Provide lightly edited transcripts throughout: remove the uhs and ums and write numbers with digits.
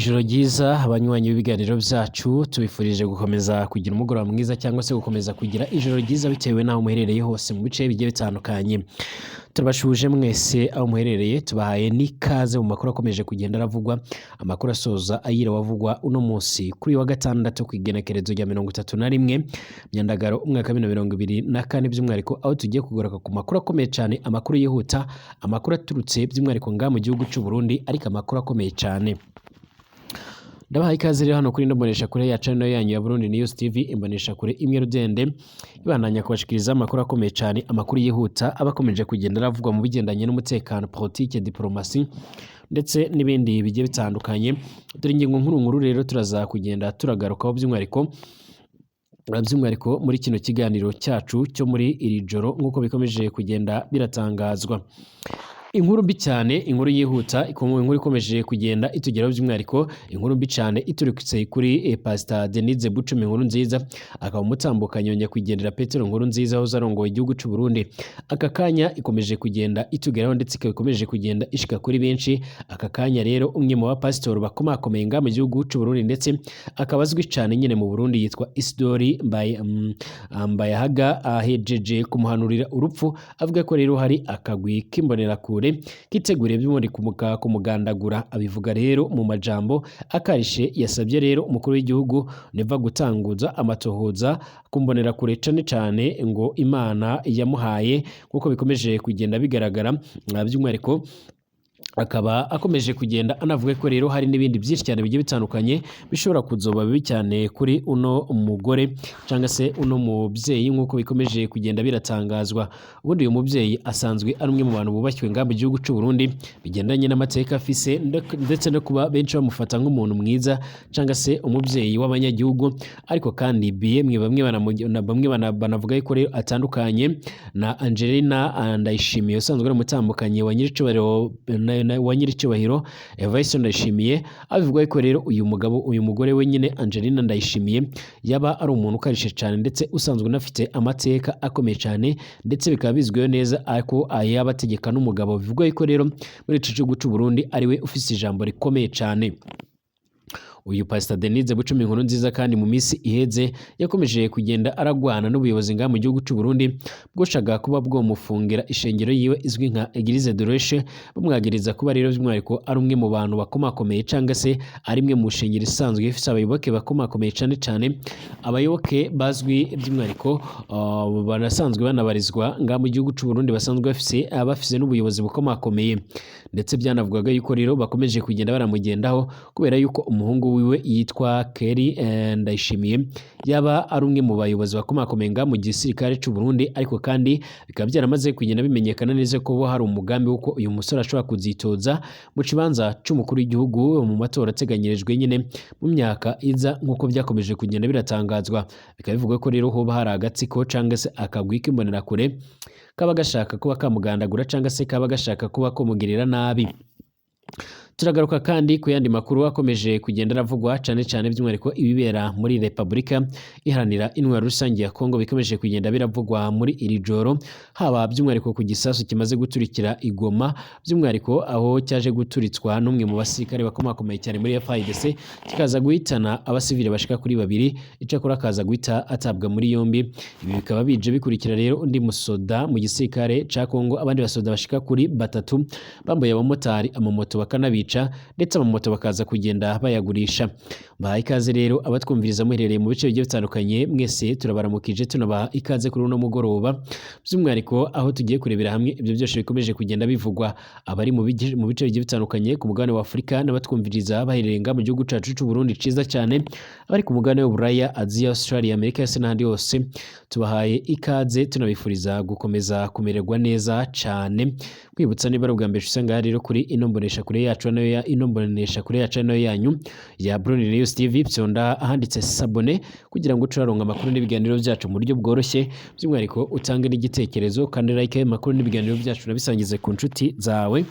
Ijoro ryiza abanywanyi b'ibiganiro byacu, tubifurije gukomeza kugira umugoroba mwiza cyangwa se gukomeza kugira ijoro ryiza bitewe n'aho muherereye hose mu bice bigiye bitandukanye. Turabashuje mwese aho muherereye, tubahaye n'ikaze mu makuru akomeje kugenda aravugwa, amakuru asoza ayira wavugwa uno munsi kuri uyu wa gatandatu ku igenekerezo rya 31 Myandagaro umwaka wa 2024, by'umwihariko aho tugiye kugaruka ku makuru akomeye cyane, amakuru yihuta, amakuru aturutse by'umwihariko ngaha mu gihugu cy'u Burundi, ariko amakuru akomeye cyane. Ndabaha ikaze rero hano kuri ino mboneshakure ya channel yanyu ya Burundi News TV, imboneshakure imwe rudende ibandanya kubashikiriza amakuru akomeye cyane, amakuru yihuta aba akomeje kugenda aravugwa mu bigendanye n'umutekano, politike, diplomasi ndetse n'ibindi bigiye bitandukanye. Dore ingingo nkuru nkuru rero turaza kugenda turagarukaho by'umwihariko muri kino kiganiro cyacu cyo muri iri joro, nk'uko bikomeje kugenda biratangazwa. Inkuru mbi cyane, inkuru yihuta, inkuru ikomeje kugenda itugeraho, by'umwihariko inkuru mbi cyane iturutse kuri Pastor Denise Bucumi inkuru nziza, akaba umutambukanyi wa nyakwigendera Petero Nkuru nziza wahoze arongoye igihugu cy'u Burundi. Aka kanya ikomeje kugenda itugeraho ndetse ikaba ikomeje kugenda ishika kuri benshi. Aka kanya rero umwe mu bapasitori bakomakomeye ngaha mu gihugu cy'u Burundi ndetse akaba azwi cyane nyine mu Burundi yitwa Isidori Mbayahaga ahejeje kumuhanurira urupfu, avuga ko rero hari akagwi k'imbonerakure kiteguriye by'umwihariko kumugandagura. Abivuga rero mu majambo akarishe. Yasabye rero umukuru w'igihugu Neva gutanguza amatohoza kumbonerakure, cane cane ngo Imana yamuhaye, nk'uko bikomeje kugenda bigaragara. By'umwihariko akaba akomeje kugenda anavuga ko rero hari n'ibindi byinshi cyane bigiye bitandukanye bishobora kuzoba bibi cyane kuri uno mugore cyangwa se uno mubyeyi, nk'uko bikomeje kugenda biratangazwa. Ubundi uyu mubyeyi asanzwe ari umwe mu bantu bubashywe ngaha mu gihugu cy'u Burundi, bigendanye n'amateka afise ndetse no kuba benshi bamufata nk'umuntu mwiza cyangwa se umubyeyi w'abanyagihugu. Ariko kandi biyemwe bamwe banavuga yuko rero atandukanye na Angelina Ndayishimiye usanzwe ari umutambukanyi wa nyiricyubahiro Evariste Ndayishimiye. Abivuga yuko rero uyu mugabo, uyu mugore we nyine Angelina Ndayishimiye, yaba ari umuntu ukarishye cyane ndetse usanzwe unafite amateka akomeye cyane, ndetse bikaba bizwiho neza ko yaba ategeka n'umugabo. Bivugwa yuko rero muri iki gihugu cy'u Burundi ariwe ufise ijambo rikomeye cyane. Uyu Pastor Denise Bucumi inkuru nziza kandi mu minsi iheze yakomeje kugenda aragwana n'ubuyobozi ngaha mu gihugu cy'u Burundi bwoshaga kuba bwomufungira ishengero yiwe izwi nka Eglise de Roche, bamwagiriza kuba rero by'umwihariko ari umwe mu bantu bakomakomeye cyangwa se ari imwe mu shengero isanzwe ifite abayoboke bakomakomeye cyane cyane, abayoboke bazwi by'umwihariko, banasanzwe banabarizwa ngaha mu gihugu cy'u Burundi, basanzwe bafise n'ubuyobozi bukomakomeye. Ndetse byanavugaga yuko rero bakomeje kugenda baramugendaho kubera yuko umuhungu wiwe yitwa Kelly Ndayishimiye yaba ari umwe mu bayobozi bakomakomeye ngaha mu gisirikare cy'u Burundi. Ariko kandi bikaba byaramaze kugenda bimenyekana neza ko hari umugambi w'uko uyu musore ashobora kuzitoza mu kibanza cy'umukuru w'igihugu mu matora ateganyirijwe nyine mu myaka iza, nk'uko byakomeje kugenda biratangazwa. Bikaba bivugwa ko rero hoba hari agatsiko cyangwa se akagwi k'imbonerakure kaba gashaka kuba kamugandagura cyangwa se kaba gashaka kuba kamugirira nabi. Turagaruka kandi ku yandi makuru akomeje kugenda aravugwa cyane cyane, by'umwihariko ibibera muri Repubulika Iharanira Intwaro Rusange ya Kongo bikomeje kugenda biravugwa muri iri joro, haba by'umwihariko ku gisasu kimaze guturikira i Goma, by'umwihariko aho cyaje guturitswa n'umwe mu basirikare bakomakomeye cyane muri FARDC, kikaza guhitana abasivile bashika kuri babiri, icyakora akaza guhita atabwa muri yombi. Ibi bikaba bije bikurikira rero undi musoda mu gisirikare ca Kongo, abandi basoda bashika kuri batatu bambaye abamotari amamoto bakanabica, ndetse amamoto bakaza kugenda bayagurisha. Bahaye ikaze rero abatwumviriza muherereye mu bice bigiye bitandukanye, mwese turabaramukije, tunabaha ikaze kuri uno mugoroba, by'umwihariko aho tugiye kurebera hamwe ibyo byose bikomeje kugenda bivugwa. Abari mu bice bigiye bitandukanye ku mugabane wa Afurika n'abatwumviriza baherereye ngaha mu gihugu cyacu cy'u Burundi ciza cyane, abari ku mugabane w'Uburaya, Aziya, Australia, Amerika yose n'ahandi hose, tubahaye ikaze tunabifuriza gukomeza kumererwa neza cyane. Kwibutsa niba ari ubwa mbere usanga rero kuri ino mbonesha kure yacu nayo ya ino mbonesha kure yacu nayo yanyu ya Burundi News TV, fyonda ahanditse s'abonner kugira ngo uce uraronka amakuru n'ibiganiro byacu mu buryo bworoshye, by'umwihariko utange n'igitekerezo kandi like amakuru n'ibiganiro byacu nabisangize ku nshuti zawe.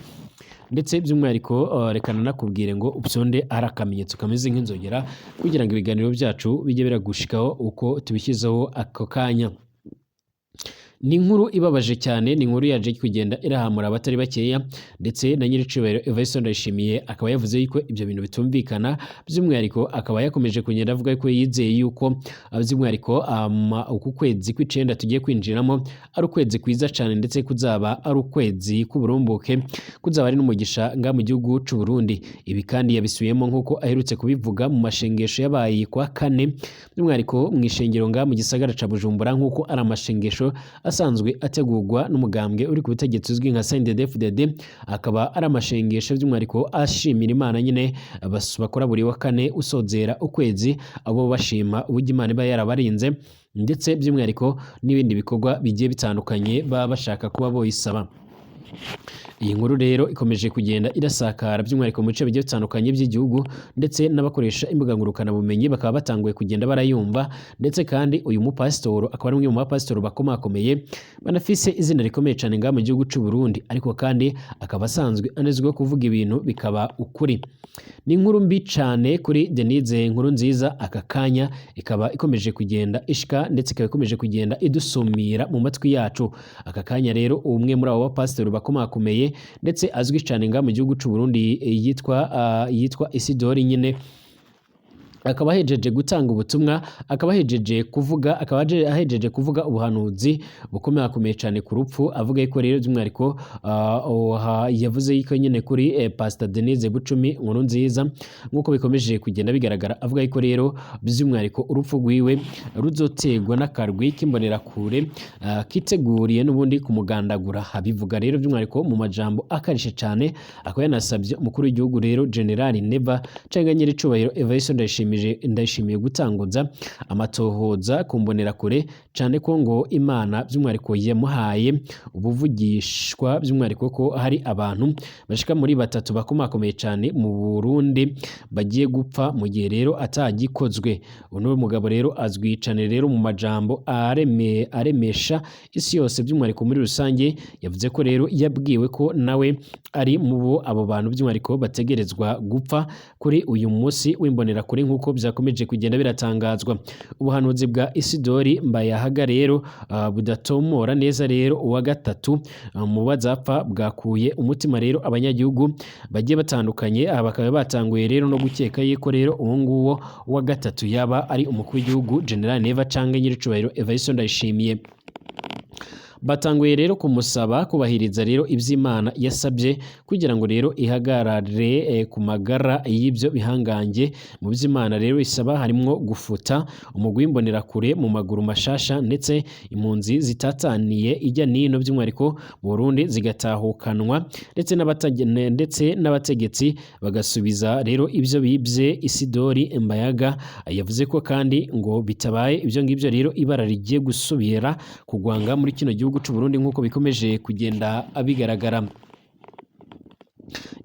Ndetse by'umwihariko reka nanakubwire ngo upyonde ari akamenyetso kameze nk'inzogera kugira ngo ibiganiro byacu bijye biragushikaho uko tubishyizeho ako kanya. Ni inkuru ibabaje cyane, ni inkuru yaje kugenda irahamura abatari bakeya, ndetse na nyiricubahiro Evariste Ndayishimiye akaba yavuze yuko ibyo bintu bitumvikana, by'umwihariko akaba yakomeje kugenda avuga ko yizeye yuko by'umwihariko uku kwezi kw'icenda tugiye kwinjiramo ari ukwezi kwiza cyane, ndetse kuzaba ari ukwezi k'uburumbuke, kuzaba ari n'umugisha nga mu gihugu c'u Burundi. Ibi kandi yabisubiyemo nk'uko aherutse kubivuga mu mashengesho yabaye kwa kane, by'umwihariko mu ishengero nga mu gisagara ca Bujumbura, nk'uko ari amashengesho asanzwe ategurwa n'umugambwe uri ku butegetsi uzwi nka CNDD-FDD, akaba ari amashengesho by'umwihariko ashimira Imana nyine bakora buri wa kane usozera ukwezi, abo bashima uburyo Imana iba yarabarinze, ndetse by'umwihariko n'ibindi bikorwa bigiye bitandukanye baba bashaka kuba boyisaba. Iyi nkuru rero ikomeje kugenda irasakara by'umwihariko mu bice bigiye bitandukanye by'igihugu, ndetse n'abakoresha imbuga ngurukanabumenyi bakaba batanguye kugenda barayumva, ndetse kandi uyu mupasitoro akaba ari umwe mu bapasitoro bakomakomeye banafise izina rikomeye cyane ngaha mu gihugu c'u Burundi, ariko kandi akaba asanzwe anezweho kuvuga ibintu bikaba ukuri. Ni inkuru mbi cyane kuri Denise Nkurunziza, aka kanya ikaba ikomeje kugenda ishika, ndetse ikaba ikomeje kugenda idusumira mu matwi yacu. Aka kanya rero umwe muri abo bapasitoro bakomakomeye ndetse azwi cyane ngaha mu gihugu c'u Burundi yitwa Isidori nyine, akaba ahejeje gutanga ubutumwa, akaba ahejeje kuvuga, akaba ahejeje kuvuga ubuhanuzi bukomakomeye cyane ku rupfu, avuga yuko rero by'umwihariko yavuze yuko nyine kuri Pastor Denise Bucumi Nkurunziza, nk'uko bikomeje kugenda bigaragara, avuga yuko rero by'umwihariko urupfu rwiwe ruzoterwa n'akarwi k'imbonerakure kiteguriye n'ubundi kumugandagura. Abivuga rero by'umwihariko mu majambo akarishe cyane, akaba yanasabye umukuru w'igihugu rero General Neva canke nyiricubahiro Evariste Ndayishimiye gutanguza amatohoza ku mbonerakure, cyane ko ngo Imana by'umwihariko yamuhaye ubuvugishwa by'umwihariko ko hari abantu bashika muri batatu bakomakomeye cyane mu Burundi bagiye gupfa mu gihe rero atagikozwe. Uno mugabo rero azwi cyane rero mu majambo aremesha isi yose by'umwihariko muri rusange, yavuze ko rero yabwiwe ko nawe ari mu bo abo bantu by'umwihariko bategerezwa gupfa kuri uyu munsi w'imbonerakure, nk'uko byakomeje kugenda biratangazwa. Ubuhanuzi bwa Isidori Mbayahaga rero budatomora neza rero uwa gatatu mu bazapfa, bwakuye umutima rero abanyagihugu bagiye batandukanye, bakaba batanguye rero no gukeka yuko rero uwo nguwo wa gatatu yaba ari umukuru w'igihugu General Neva canke nyiricubahiro Evariste Ndayishimiye. Batanguye rero kumusaba kubahiriza rero ivy'Imana yasabye, kugira ngo rero ihagarare ku magara y'ibyo bihangange. Mu vy'Imana rero isaba harimwo gufuta umugwi w'imbonerakure mu maguru mashasha, ndetse impunzi zitataniye ijya nino by'umwihariko mu Burundi zigatahukanwa, ndetse n'abategetsi bagasubiza rero ibyo bibye. Isidori Mbayaga yavuze ko kandi ngo bitabaye ibyo ngibyo rero ibara rigiye gusubira kugwanga muri kino gihugu c'u Burundi, nk'uko bikomeje kugenda bigaragara.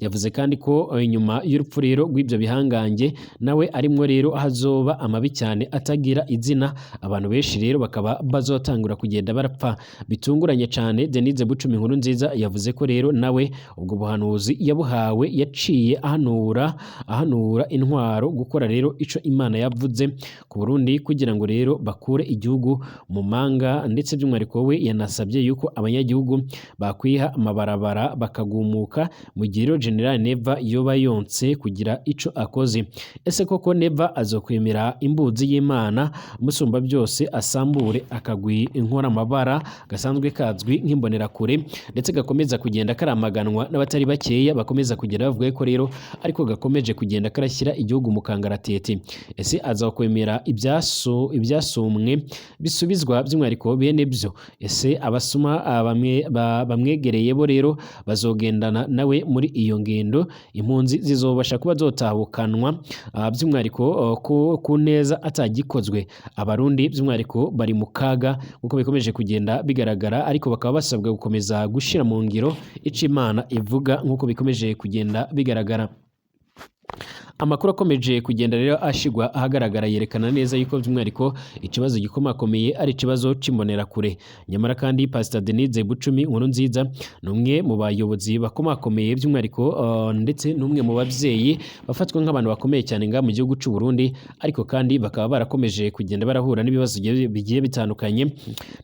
Yavuze kandi ko nyuma y'urupfu rero rw'ibyo bihangange nawe arimwo rero hazoba amabi cyane atagira izina, abantu benshi rero bakaba bazotangura kugenda barapfa bitunguranye cyane. Denise Bucumi Nkurunziza yavuze ko rero nawe ubwo buhanuzi yabuhawe yaciye ahanura intwaro gukora rero ico Imana yavuze ku Burundi, kugira ngo rero bakure igihugu mu manga, ndetse by'umwihariko we yanasabye yuko abanyagihugu bakwiha amabarabara bakagumuka mu gihe rero General Neva yoba yonse kugira ico akoze. Ese koko Neva azokwemera imbuzi y'Imana musumba byose asambure akagwi inkoramabara gasanzwe kazwi nk'imbonerakure, ndetse gakomeza kugenda karamaganwa n'abatari bakeya bakomeza kugenda bavuga ko rero ariko gakomeje kugenda karashyira igihugu mu kangaratete. Ese azokwemera ibyasumwe bisubizwa by'umwihariko bene byo? Ese abasuma bamwegereye bo rero bazogendana nawe muri iyo ngendo? Impunzi zizobasha kuba zotahukanwa by'umwihariko ku neza atagikozwe. Abarundi by'umwihariko bari mu kaga nk'uko bikomeje kugenda bigaragara, ariko bakaba basabwa gukomeza gushira mu ngiro ico Imana ivuga nk'uko bikomeje kugenda bigaragara. Amakuru akomeje kugenda rero ashigwa ahagaragara yerekana neza yuko by'umwihariko ikibazo gikomakomeye ari ikibazo c'imbonerakure. Nyamara kandi Pastor Denise Bucumi Nkurunziza ni umwe mu bayobozi bakomakomeye by'umwihariko, ndetse n'umwe mu bavyeyi bafatwa nk'abantu bakomeye cyane ngaha mu gihugu c'u Burundi, ariko kandi bakaba barakomeje kugenda barahura n'ibibazo bigiye bitandukanye,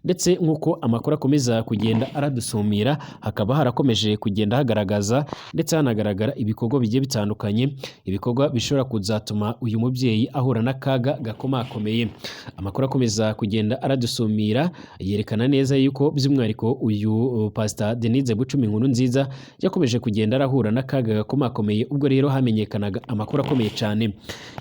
ndetse nk'uko amakuru akomeza kugenda aradusumira hakaba harakomeje kugenda hagaragaza ndetse hanagaragara ibikorwa bigiye bitandukanye, ibikorwa bishobora kuzatuma uyu mubyeyi ahura n'akaga gakomakomeye. Amakuru akomeza kugenda aradusumira yerekana neza yuko by'umwihariko uyu Pastor Denise Bucumi Nkurunziza yakomeje kugenda arahura n'akaga gakomakomeye ubwo rero hamenyekanaga amakuru akomeye cyane.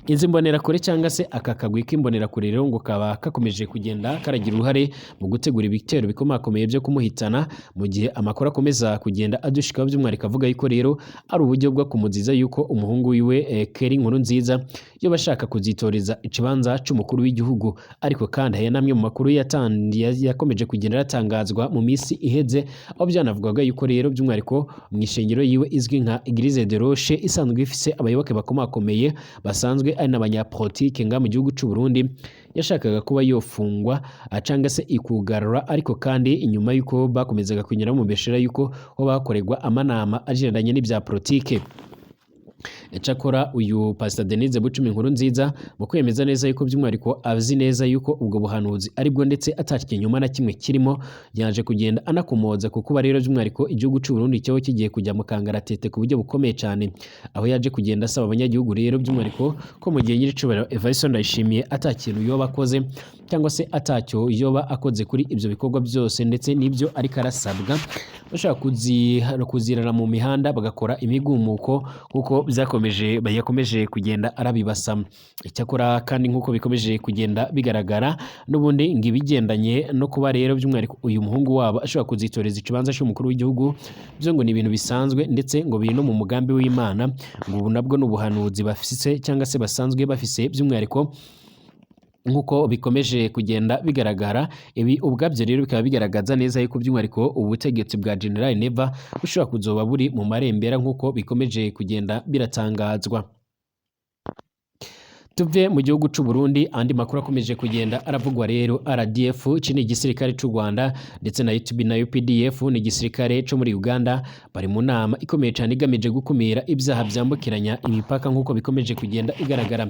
Izi mbonerakure cyangwa se aka kagwi k'imbonerakure rero ngo kaba kakomeje kugenda karagira uruhare mu gutegura ibitero bikomakomeye byo kumuhitana, mu gihe amakuru akomeza kugenda adushikaho by'umwihariko avuga yuko rero ari uburyo bwo kumuziza yuko umuhungu wiwe Kelly Nkurunziza yoba ashaka kuzitoreza ikibanza c'umukuru w'igihugu. Ariko kandi aya namwe mu makuru yakomeje kugenda aratangazwa mu minsi iheze, aho byanavugaga yuko rero by'umwihariko mu ishengero yiwe izwi nka Eglise de Roche isanzwe ifise abayoboke bakomakomeye basanzwe ari n'abanyapolitike nga mu gihugu c'u Burundi, yashakaga kuba yofungwa cyangwa se ikugarura. Ariko kandi inyuma yuko bakomezaga kunyura mu beshera yuko ho bakorerwa amanama agendanye n'ibya politike. Cyakora uyu Pastor Denise Bucumi Nkurunziza mu kwemeza neza yuko by'umwihariko azi neza yuko ubwo buhanuzi aribwo ndetse atakinyoma na kimwe kirimo, yaje kugenda anakomoza ku kuba rero by'umwihariko igihugu c'u Burundi cyo kigiye kujya mu kangaratete ku buryo bukomeye cyane, aho yaje kugenda asaba abanyagihugu rero by'umwihariko ko mu gihe nyiricubahiro Evariste Ndayishimiye atakintu yoba akoze cyangwa se atacyo yoba akoze kuri ibyo bikorwa byose ndetse n'ibyo ariko arasabwa, bashaka kuzirara mu mihanda bagakora imigumuko kuko byakomeje yakomeje kugenda arabibasa. Icyakora kandi nk'uko bikomeje kugenda bigaragara n'ubundi ngo ibigendanye no kuba rero by'umwihariko uyu muhungu wabo ashobora kuzitoreza ikibanza cy'umukuru w'igihugu byo ngo ni ibintu bisanzwe, ndetse ngo biri no mu mugambi w'Imana, ngo ubu nabwo ni ubuhanuzi bafise cyangwa se basanzwe bafise by'umwihariko nk'uko bikomeje kugenda bigaragara. Ibi ubwabyo rero bikaba bigaragaza neza yuko by'umwihariko ubutegetsi bwa General Neva bushobora kuzoba buri mu marembera nk'uko bikomeje kugenda biratangazwa. Tuve mu gihugu c'u Burundi, andi makuru akomeje kugenda aravugwa rero RDF iki ni igisirikare c'u Rwanda ndetse na UTB na UPDF ni igisirikare co muri Uganda, bari mu nama ikomeye cyane igamije gukumira ibyaha byambukiranya imipaka nk'uko bikomeje kugenda igaragara.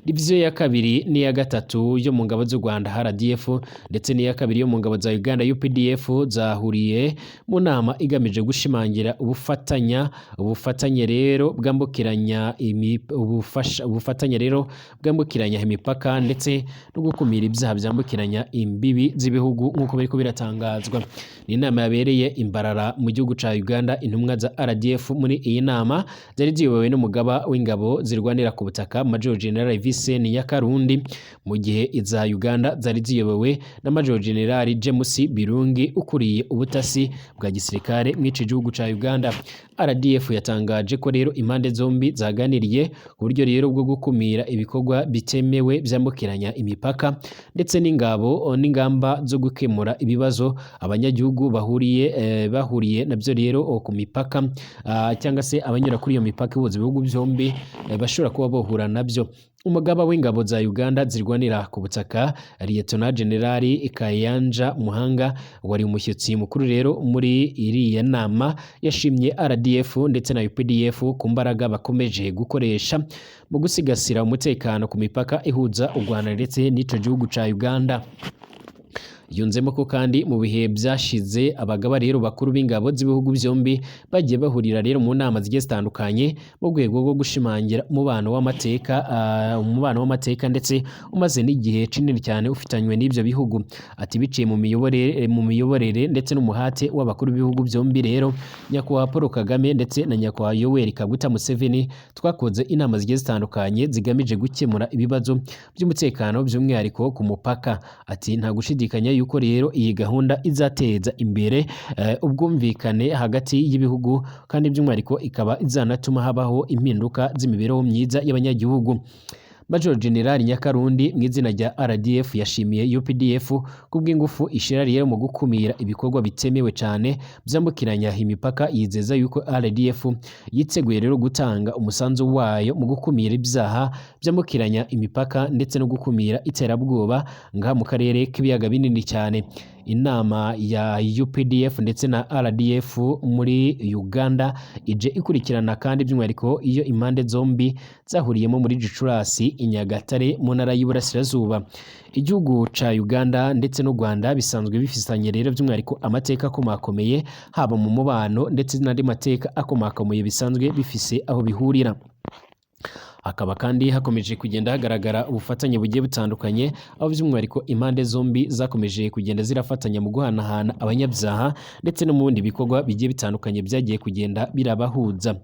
Diviziyo ya kabiri n'iya gatatu yo mu ngabo z'u Rwanda RDF ndetse n'iya kabiri yo mu ngabo za Uganda UPDF zahuriye mu nama igamije gushimangira ubufatanye rero bwambukiranya ubufatanye rero bwambukiranya imipaka ndetse no gukumira ibyaha byambukiranya imbibi z'ibihugu nk'uko biriko biratangazwa. Ni inama yabereye Imbarara mu gihugu ca Uganda. Intumwa za RDF muri iyi nama zari ziyobowe n'umugaba w'ingabo zirwanira ku butaka Major General Vincent Nyakarundi, mu gihe iza Uganda zari ziyobowe na Major General James Birungi ukuriye ubutasi bwa gisirikare mw'ico gihugu ca Uganda. RDF yatangaje ko rero impande zombi zaganiriye ku buryo rero bwo gukumira ibikorwa bitemewe byambukiranya imipaka ndetse n'ingabo n'ingamba zo gukemura ibibazo abanyagihugu bahuriye nabyo rero ku mipaka, cyangwa se abanyura kuri iyo mipaka ihuza ibihugu byombi bashobora kuba bohura nabyo. Umugaba w'ingabo za Uganda zirwanira ku butaka Lieutenant General Kayanja Muhanga wari umushyitsi mukuru rero muri iriya nama, yashimye RDF ndetse na UPDF ku mbaraga bakomeje gukoresha mu gusigasira umutekano ku mipaka ihuza u Rwanda ndetse n'ico gihugu ca Uganda. Yunzemo ko kandi mu bihe byashize abagaba rero bakuru b'ingabo z'ibihugu byombi bagiye bahurira rero mu nama zigiye zitandukanye mu rwego rwo gushimangira umubano w'amateka ndetse umaze n'igihe kinini cyane ufitanywe n'ibyo bihugu. Ati biciye mu miyoborere ndetse n'umuhate w'abakuru b'ibihugu byombi rero Nyakubahwa Paul Kagame ndetse na Nyakubahwa Yoweri Kaguta Museveni twakoze inama zigiye zitandukanye zigamije gukemura ibibazo by'umutekano by'umwihariko ku mupaka. Ati nta gushidikanya yuko rero iyi gahunda izateza imbere ubwumvikane hagati y'ibihugu kandi by'umwihariko ikaba izanatuma habaho impinduka z'imibereho myiza y'abanyagihugu. Major General Nyakarundi mu izina rya RDF yashimiye UPDF kubw'ingufu ishira rero mu gukumira ibikorwa bitemewe cyane byambukiranya imipaka, yizeza yuko RDF yiteguye rero gutanga umusanzu wayo mu gukumira ibyaha byambukiranya imipaka ndetse no gukumira iterabwoba ngaha mu karere k'ibiyaga binini cyane. Inama ya UPDF ndetse na RDF muri Uganda ije ikurikirana kandi by'umwihariko iyo impande zombi zahuriyemo muri Gicurasi i Nyagatare mu ntara y'Iburasirazuba. Igihugu ca Uganda ndetse n'u Rwanda bisanzwe bifitanye rero by'umwihariko amateka akomakomeye, haba mu mubano ndetse n'andi mateka akomakomeye bisanzwe bifise aho bihurira. Hakaba kandi hakomeje kugenda hagaragara ubufatanye bugiye butandukanye, aho by'umwihariko impande zombi zakomeje kugenda zirafatanya mu guhanahana abanyabyaha ndetse no mu bindi bikorwa bigiye bitandukanye byagiye kugenda birabahuza.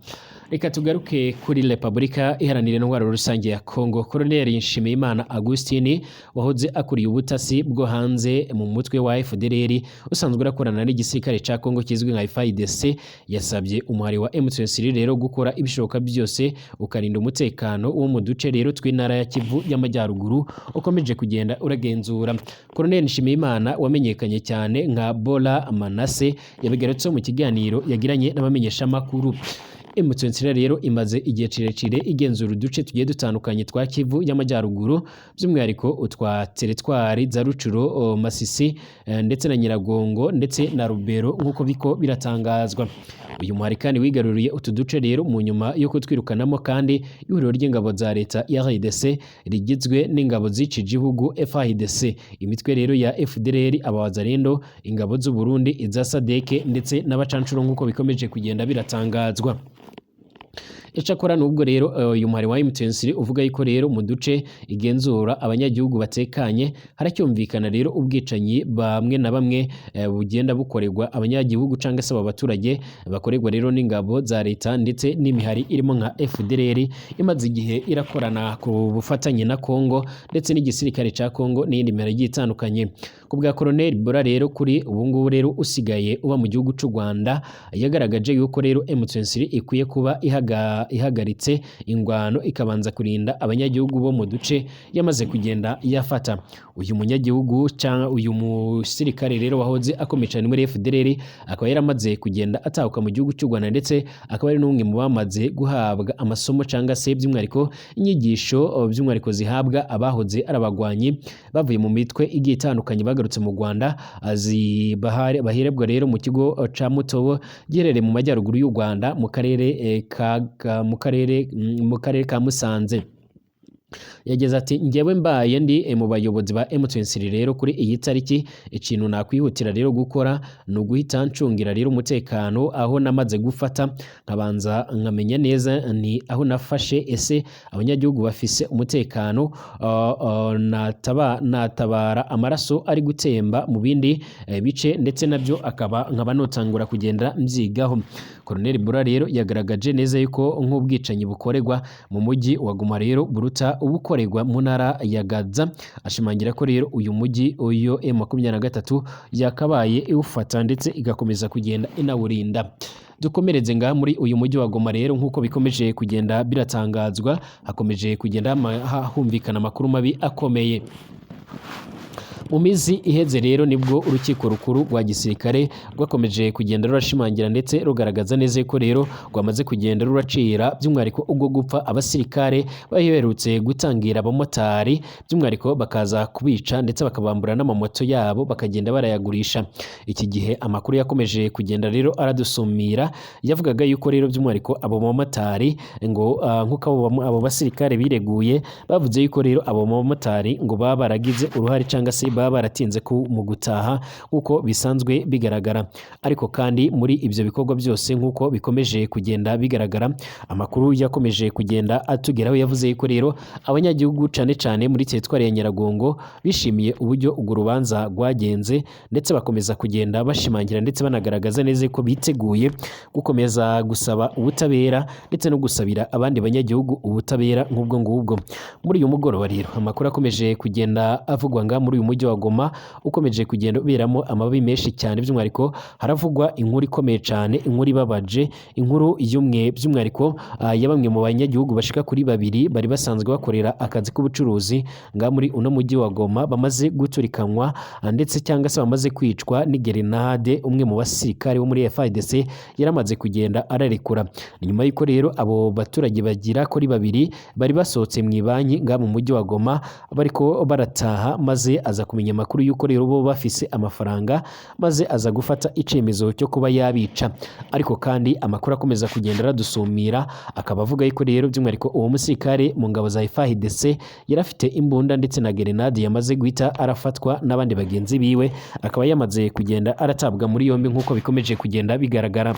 Reka tugaruke kuri Repubulika Iharanira Intwaro Rusange ya Kongo. Colonel Nshimiyimana Augustin wahoze akuriye ubutasi bwo hanze mu mutwe wa FDLR usanzwe urakorana n'igisirikare ca Kongo kizwi nka FARDC, yasabye umuhari wa M23 rero gukora ibishoboka byose ukarinda umutekano wo mu duce rero tw'intara ya Kivu y'Amajyaruguru ukomeje kugenda uragenzura. Colonel Nshimiyimana wamenyekanye cyane nka Bola Manase yabigarutseho mu kiganiro yagiranye n'abamenyeshamakuru. M23 rero imaze igihe kirekire igenzura uduce tugiye dutandukanye twa Kivu y'Amajyaruguru, by'umwihariko utwa teritwari za Rucuro, Masisi ndetse na Nyiragongo ndetse na Rubero nk'uko biko biratangazwa. Uyu muhari kandi wigaruriye utu duce rero mu nyuma yo kutwirukanamo kandi ihuriro ry'ingabo za leta ya RDC rigizwe n'ingabo z'iki gihugu FARDC, imitwe rero ya FDLR, abawazalendo, ingabo z'u Burundi, iza SADC ndetse n'abacancuro nk'uko bikomeje kugenda biratangazwa. Icakora nubwo rero uyu muhari wa M23 uvuga yuko rero mu duce igenzura abanyagihugu batekanye, haracyumvikana rero ubwicanyi bamwe na bamwe bugenda bukorerwa abanyagihugu cyangwa se aba baturage bakorerwa rero n'ingabo za leta ndetse n'imihari irimo nka FDLR imaze igihe irakorana ku bufatanye na Kongo ndetse n'igisirikare ca Kongo n'iyindi mihari igiye itandukanye. Ku bwa Colonel Bora rero kuri ubu ngubu rero usigaye uba mu gihugu c'u Rwanda, yagaragaje yuko rero M23 ikwiye kuba ihagaritse ingwano ikabanza kurinda abanyagihugu bo mu duce yamaze kugenda yafata. Uyu munyagihugu cyangwa uyu musirikare rero wahoze akomeye cyane muri FDLR akaba yaramaze kugenda atahuka mu gihugu cy'u Rwanda, ndetse akaba ari n'umwe mu bamaze guhabwa amasomo cyangwa se by'umwihariko inyigisho by'umwihariko zihabwa abahoze ari abagwanyi bavuye mu mitwe igiye itandukanye bagarutse mu Rwanda, baherebwa rero mu kigo ca Mutobo giherereye mu majyaruguru y'u Rwanda mu karere mu karere ka Musanze. Yagize ati njyewe mbaye ndi mu bayobozi ba M23 rero kuri iyi tariki, ikintu nakwihutira rero gukora ni uguhita ncungira rero umutekano aho namaze gufata, nkabanza nkamenya neza ni aho nafashe, ese abanyagihugu bafise umutekano, natabara amaraso ari gutemba mu bindi bice ndetse nabyo akaba nkaba notangura kugenda mbyigaho. Colonel Bura rero yagaragaje neza yuko nk'ubwicanyi bukorerwa mu mujyi wa Goma rero buruta ubukorerwa mu ntara ya Gaza, ashimangira ko rero uyu mujyi uyo M23 yakabaye iwufata ndetse igakomeza kugenda inawurinda. Dukomereze ngaha muri uyu mujyi wa Goma rero nk'uko bikomeje kugenda biratangazwa, hakomeje kugenda humvikana amakuru mabi akomeye. Mu mizi iheze rero nibwo urukiko rukuru rwa gisirikare rwakomeje kugenda rurashimangira ndetse rugaragaza neza ko rero rwamaze kugenda ruracira by'umwihariko ubwo gupfa abasirikare baherutse gutangira abamotari, by'umwihariko bakaza kubica ndetse bakabambura n'amamoto yabo bakagenda barayagurisha. Iki gihe amakuru yakomeje kugenda rero aradusumira, yavugaga yuko rero by'umwihariko abo bamotari ngo nk'uko abo basirikare bireguye bavuze yuko rero abo bamotari ngo baba baragize uruhare cyangwa se baba baratinze mu gutaha nk'uko bisanzwe bigaragara. Ariko kandi muri ibyo bikorwa byose nk'uko bikomeje kugenda bigaragara, amakuru yakomeje kugenda atugeraho yavuze yuko rero abanyagihugu cyane cyane muri teritwari ya Nyiragongo bishimiye uburyo urwo rubanza rwagenze, ndetse bakomeza kugenda bashimangira ndetse banagaragaza neza ko biteguye gukomeza gusaba ubutabera ndetse no gusabira abandi banyagihugu ubutabera nk'ubwo ngubwo. Muri uyu mugoroba rero amakuru akomeje kugenda avugwa nga muri uyu mujyi mujyi wa Goma ukomeje kugenda uberamo amabi menshi cyane. By'umwihariko haravugwa inkuru ikomeye cyane, inkuru ibabaje, inkuru y'umwe by'umwihariko ya bamwe mu banyagihugu bashika kuri babiri bari basanzwe bakorera akazi k'ubucuruzi nga muri uno mujyi wa Goma bamaze guturikanwa ndetse cyangwa se bamaze kwicwa n'igerenade umwe mu basirikare bo muri FARDC yaramaze kugenda ararekura. Nyuma y'uko rero abo baturage bagira kuri babiri bari basohotse mu ibanki nga mu mujyi wa Goma bariko barataha, maze aza kumenya amakuru y'uko rero bo bafise amafaranga, maze aza gufata icemezo cyo kuba yabica. Ariko kandi amakuru akomeza kugenda aradusumira akaba avuga yuko rero by'umwihariko uwo musirikare mu ngabo za FARDC yari afite imbunda ndetse na gerenade yamaze guhita arafatwa n'abandi bagenzi biwe, akaba yamaze kugenda aratabwa muri yombi nk'uko bikomeje kugenda bigaragara.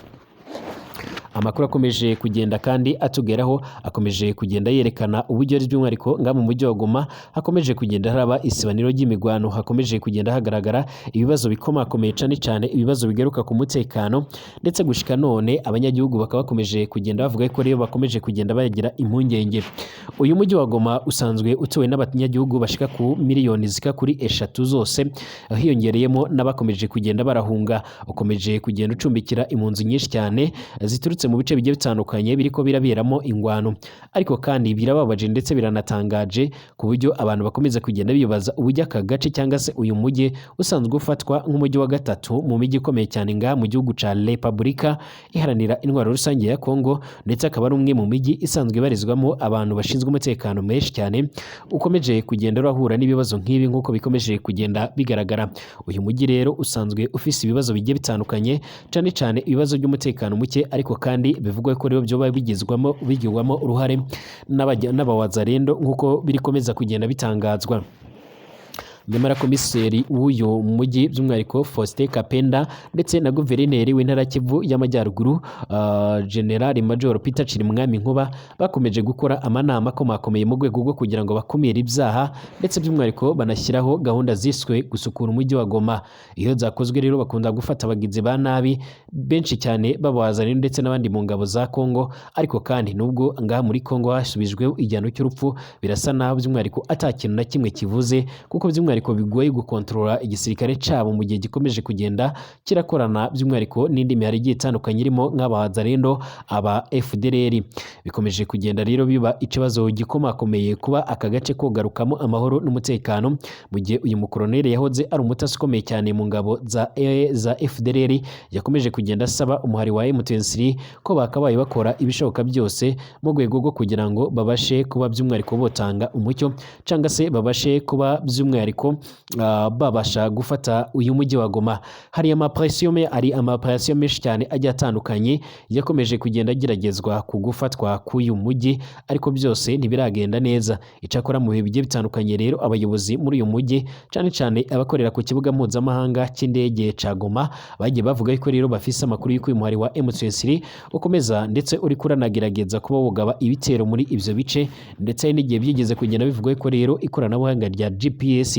Amakuru akomeje kugenda kandi atugeraho akomeje kugenda yerekana uburyo by'umwihariko nga mu mujyi wa Goma hakomeje kugenda haraba isibaniro ry'imigwano, hakomeje kugenda hagaragara ibibazo bikomakomeye cyane cyane ibibazo bigaruka ku mutekano, ndetse gushika none abanyagihugu bakaba bakomeje kugenda bavuga ko rero bakomeje kugenda bagira impungenge. Uyu mujyi wa Goma usanzwe utuwe n'abanyagihugu bashika ku miliyoni zika kuri 3 zose, hiyongereyemo n'abakomeje kugenda barahunga. Ukomeje kugenda ucumbikira impunzi nyinshi cyane ziturutse mu bice bigiye bitandukanye biriko biraberamo ingwano. Ariko kandi birababaje ndetse biranatangaje ku buryo abantu bakomeza kugenda bibaza uburyo aka gace cyangwa se uyu mujyi usanzwe ufatwa nk'umujyi wa gatatu mu mijyi ikomeye cyane ngaha mu gihugu ca Repubulika Iharanira Intwaro Rusange ya Kongo, ndetse akaba ari umwe mu mijyi isanzwe ibarizwamo abantu bashinzwe umutekano menshi cyane, ukomeje kugenda urahura n'ibibazo nk'ibi nk'uko bikomeje kugenda bigaragara. Uyu mujyi rero usanzwe ufise ibibazo bigiye bitandukanye, cyane cyane ibibazo by'umutekano muke, ariko kandi bivugwa ko rero byoba bigirwamo uruhare n'abawazarendo nk'uko birikomeza kugenda bitangazwa. Nyamara komiseri w'uyu mujyi by'umwihariko Faustin Kapenda ndetse na guverineri w'intara Kivu y'Amajyaruguru General Major Peter Chirimwami Nkuba bakomeje gukora amanama akomakomeye mu rwego rwo kugira ngo bakumire ibyaha, ndetse by'umwihariko banashyiraho gahunda ziswe gusukura umujyi wa Goma. Iyo zakozwe rero bakunda gufata abagizi ba nabi benshi cyane babazanira ndetse n'abandi mu ngabo za Kongo. Ariko kandi nubwo ngaha muri Kongo hasubijwe igihano cy'urupfu, birasa naho by'umwihariko atakintu na kimwe kivuze, kuko by'umwihariko bigoye gukontorora igisirikare cyabo mu gihe gikomeje kugenda kirakorana by'umwihariko n'indi mihari igiye itandukanye irimo nk'abazarendo, aba FDLR. Bikomeje kugenda rero biba ikibazo gikomakomeye kuba aka gace kogarukamo amahoro n'umutekano, mu gihe uyu mukoroneri yahoze ari umutasi ukomeye cyane mu ngabo za FDLR yakomeje kugenda asaba umuhari wa M23 ko bakabaye bakora ibishoboka byose mu rwego rwo kugira ngo babashe kuba by'umwihariko botanga umucyo, cyangwa se babashe kuba by'umwihariko babasha gufata uyu mujyi wa Goma. Hari amapression menshi cyane agiye atandukanye yakomeje kugenda ageragezwa ku gufatwa k'uyu mujyi, ariko byose ntibiragenda neza. Icyakora mu bihe bigiye bitandukanye rero abayobozi muri uyu mujyi cyane cyane abakorera ku kibuga mpuzamahanga cy'indege ca Goma bagiye bavuga ko rero bafise amakuru y'uko uyu muhari wa M23 ukomeza ndetse uri kuranagerageza kuba wugaba ibitero muri ivyo bice, ndetse n'igihe byigeze kugenda bivugwa ko rero ikoranabuhanga rya GPS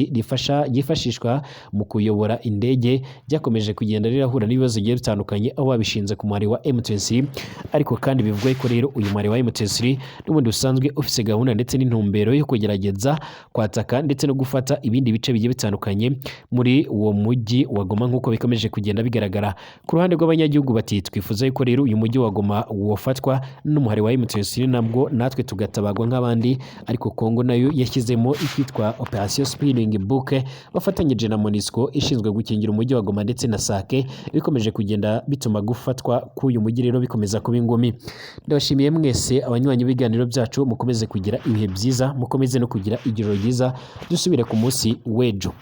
ryifashishwa mu kuyobora indege ryakomeje kugenda rirahura n'ibibazo bigiye bitandukanye aho babishinze ku muhari wa M23. Ariko kandi bivugwa ko rero uyu muhari wa M23 n'ubundi usanzwe ufise gahunda ndetse n'intumbero yo kugerageza kwataka ndetse no gufata ibindi bice bigiye bitandukanye muri uwo mujyi wa Goma nk'uko bikomeje kugenda bigaragara. Ku ruhande rw'abanyagihugu bati twifuza yuko rero uyu mujyi wa Goma wofatwa n'umuhari wa M23 nabwo natwe tugatabagwa nk'abandi. Ariko Kongo nayo yashyizemo icyitwa Operation Spinning Book bafatanyije na MONUSCO ishinzwe gukingira umujyi wa Goma ndetse na Sake, bikomeje kugenda bituma gufatwa k'uyu mujyi rero bikomeza kuba ingumi. Ndabashimiye mwese abanywanyi b'ibiganiro byacu, mukomeze kugira ibihe byiza, mukomeze no kugira ijoro ryiza, dusubire ku munsi w'ejo.